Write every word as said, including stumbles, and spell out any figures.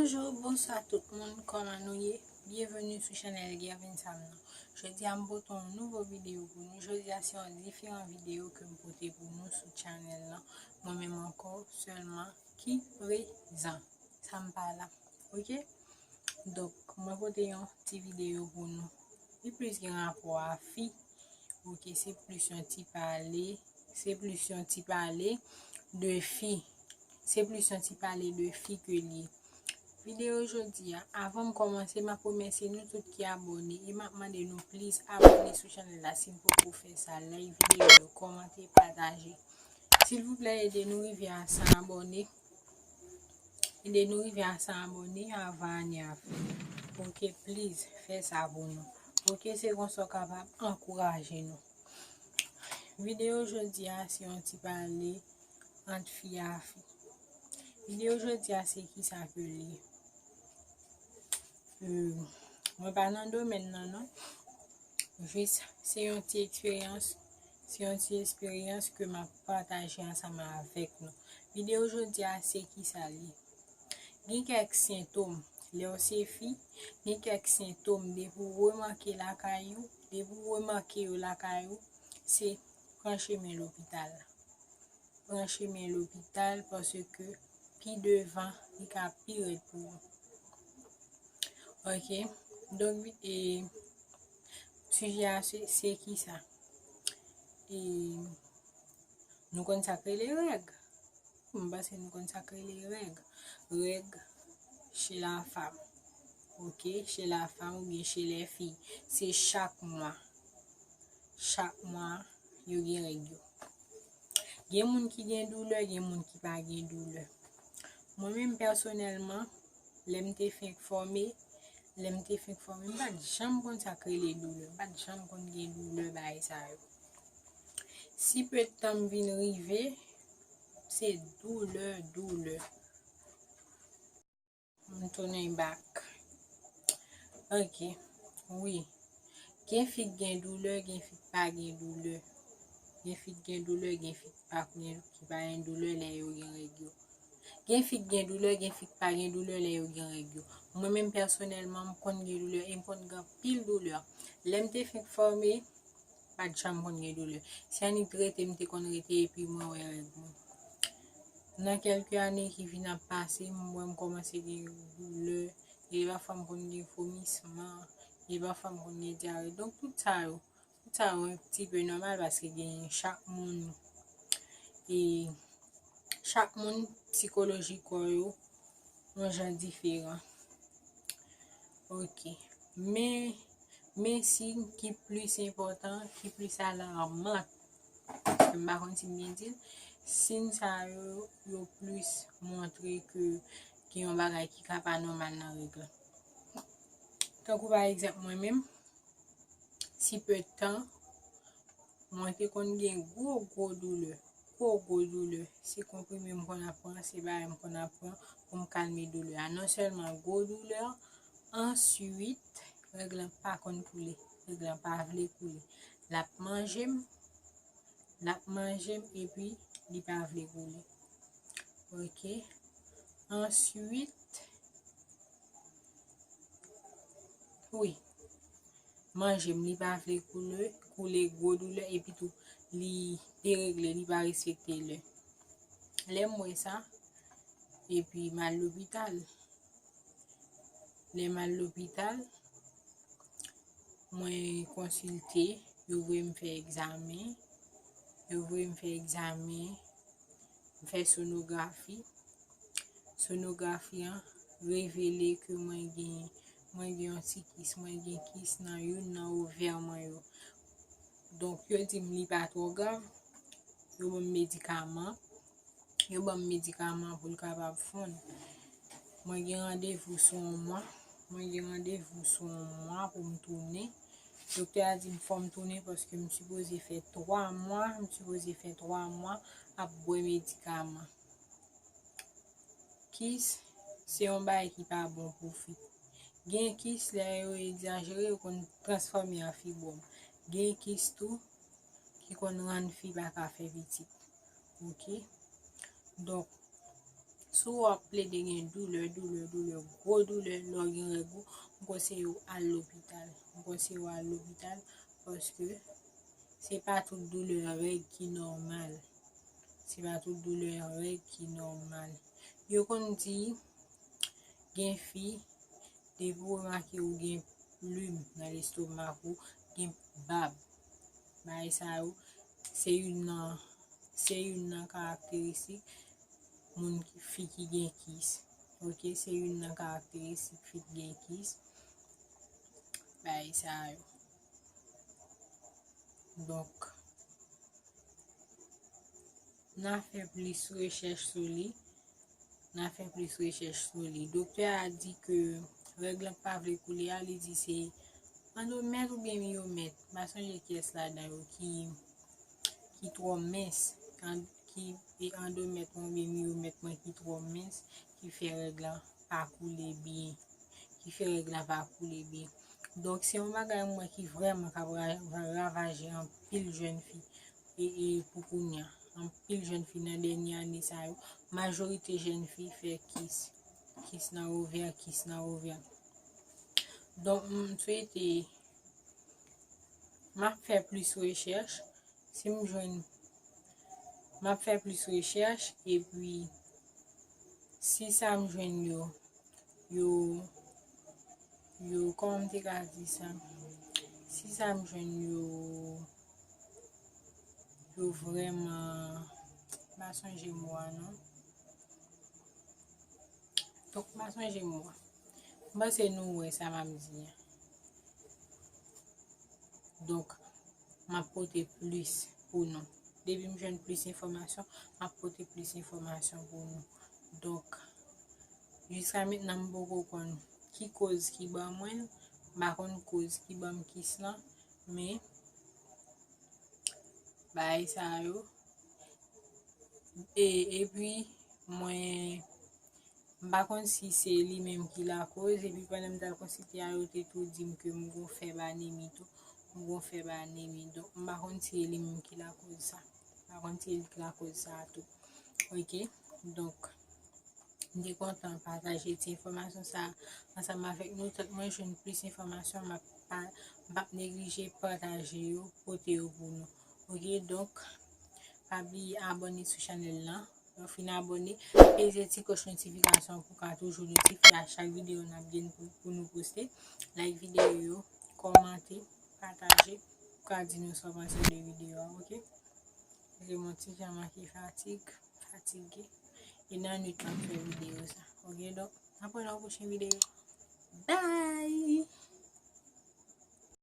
Bonjou, bonswa tout moun, kòman nou ye? Byenveni sou chanèl Gervin Sam nan. Jodi a m pote yon nouvo videyo pou nou. Jodi a se yon diferan videyo ke m pote pou nou sou chanèl lan. Mwen menm ankò, sèlman ki prezan. Sa m pa la. Oke? Donk, mwen pote yon ti videyo pou nou. Li plis gen rapò a fi. Oke, se plis yon ti pale. Se plis yon ti pale de fi. Se plis yon ti pale de fi ke li ye. Videyo jodi a, avan m kòmanse, m ap remèsye nou tout ki abòne e m ap mande nou pliz abòne sou chanèl la si n poko fè sa, like videyo yo, kòmante, pataje. Silvouplè, ede nou rive a san abòne. Ede nou rive a san abòne avan ane a fini. Oke, pliz, fè sa pou nou. Oke, se konsa w kapab ankouraje nou. Videyo jodi a, se yon ti pale ant fi a fi. Videyo jodi a, se kisa ke l ye. Euh, mwen pa nan domèn nan, non. Jis, se yon ti eksperyans, se yon ti eksperyans ke m ap pataje ansanm avèk nou. Videyo jodi a, se kisa l ye. Gen kèk sentòm, lè w se fi, gen kèk sentòm, depi w remake lakay ou, depi w remake yo lakay ou, se pran chemen lopital. Pran chemen lopital, paske pi devan, li ka pi rèd pou ou. Oke? Donk, e, sijè a, se, se kisa? E, nou konn sa k rele règ. M panse nou konn sa k rele règ. Règ chez la femme. Oke, chez la femme oubyen chez les filles. Se chak mwa. Chak mwa, yo gen règ yo. Gen moun ki gen doulè, gen moun ki pa gen doulè. Mwen menm pèsonèlman, lè m te fenk fòme, lè m te fenk fòme, m pa t janm konn sa k rele doulè. M pa t janm konn gen doulè, bagay sa yo. Si petan m vin rive, se doulè, doulè. M tounen back. Oke. Wi. Gen fi k gen doulè, gen fi k pa gen doulè. Gen fi k gen doulè, gen fi k pa gen, ki pa gen doulè lè yo gen règ yo. Gen fi k gen doulè, gen fi k pa gen doulè lè yo gen règ yo. Mwen menm pèsonèlman, m konn gen doulè e m konn gen anpil doulè. Lè m te fenk fòme, pa t janm konn gen doulè. Si annik rete, m te konn rete epi mwen wè règ mwen. Nan kèlke ane ki vin ap pase, m wè m kòmanse gen doulè. Gen pafwa m konn gen vomisman. Gen pafwa m konn gen dyare. Donk, tout sa yo, tout sa yo yon ti pe nòmal paske gen chak moun, e chak moun, sikoloji kò yo yon jan diferan. Oke. Men, men siy ki plis enpòtan, ki plis alarman, m pa konn si m byen di l, siy sa yo, yo plis montre ke gen yon bagay ki ka pa nòmal nan règ la. Tankou pa egzanp, mwen menm, si petan, mwen te konn gen gwo, gwo doulè. Gwo, gwo doulè. Se konprime m konn ap pran, se bagay m konn ap pran pou m kalme doulè a. Non sèlman gwo doulè, answit, règ lan pa konn koule. Règ lan pa vle koule. L ap manje m, l ap manje m epi li pa vle koule. Oke. Answit, wi. Manje m, li pa vle koule, koule gwo doulè, epi tou, li deregle, li pa respekte lè. Lè m wè sa, epi m al lopital. Lè m al lopital, mwen konsilte, yo voye m fè egzamen, yo voye m fè egzamen, m fè sonografi. Sonografi an revele ke mwen gen, mwen gen yon ti kis, mwen gen kis nan youn nan ovè mwen yo. Donk, yo di m li pa twò grav, yo ban m medikaman, yo ban m medikaman pou l kapab fonn. Mwen gen randevou sou yon mwa, mwen gen randevou sou yon mwa pou m tounen. Doktè a di m fò m tounen paske m sipoze fè twa mwa, m sipoze fè twa mwa ap bwè medikaman. Kis, se yon bagay ki pa bon pou fi. Gen kis, lè yo egzajere, yo konn transfòme an fibwòm. Gen kis tou, ki konn rann fi pa ka fè pitit. Oke? Donk, Si w ap plede gen doulè, doulè, doulè, gwo doulè, lè w gen règ ou, m konseye w al lopital. M konseye w al lopital paske se pa tout doulè règ ki nòmal. Se pa tout doulè règ ki nòmal. Yo konn di, gen fi, depi w remake ou gen plim nan lestomak ou, gen bab. Bagay sa yo, se youn nan, se youn nan karakteristik moun ki, fi ki gen kis. Oke, se youn nan karakteristik fi ki gen kis. Bagay sa yo. Donk, n a fè plis rechèch sou li. N a fè plis rechèch sou li. Doktè a di ke règ lan pa vle koule a, li di se andomèt oubyen miyomèt. M pa sonje kiyès ladan yo ki, ki twò mens. An-, ki, e andomèt mwen oubyen miyomèt mwen ki twò mens, ki fè règ lan pa koule byen. Ki fè règ lan pa koule byen. Donk, se yon bagay mwen ki vrèman k ap ra-, ra-, ravaje anpil jèn fi. E, e pou kounye a, anpil jèn fi nan dènye ane sa yo, majorite jèn fi fè kis. Kis nan ovè, kis nan ovè. Donk, m swete, m ap fè plis rechèch. Si m jwenn, m ap fè plis rechèch, epi si sa m jwenn yo, yo, yo, kòman m te ka di sa? Si sa m jwenn yo, yo vrèman, m pa sonje mo a non. Donk, m pa sonje mo a. M panse nou wè sa m ap di a. Donk, m ap pote plis pou nou. Depi m jwenn plis enfòmasyon, m ap pote plis enfòmasyon pou nou. Donk, jiska mentnan, m poko konn ki koz ki ban mwen l, m pa konn koz ki ban m kis lan, men bagay sa yo. E, epi, mwen, m pa konn si se li menm ki lakoz, epi pandan m t al konsilte a, yo te tou di m ke m gon fèb anemi tou. M gon fèb anemi. Donk, m pa konn si se li menm ki lakoz sa. M pa konn si se li ki lakoz sa tou. Oke? Donk, m te kontan pataje ti enfòmasyon sa a ansanm avèk nou. Tank mwen jwenn plis enfòmasyon, m ap pa, m p ap neglije pataje yo, pote yo pou nou. Oke, donk, pa bliye abòne sou chanèl lan. Lè w fin abòne, peze ti kòch notifikasyon pou w ka toujou notifye a chak videyo n ap gen pou, pou nou poste. Like videyo yo, kòmante, pataje, pou w ka di nou sa w panse de videyo a, oke? Paske m on ti jan manke fatig, fatige, e nan nwit m ap fè videyo sa, oke? Donk, n ap wè nan yon pwochen videyo.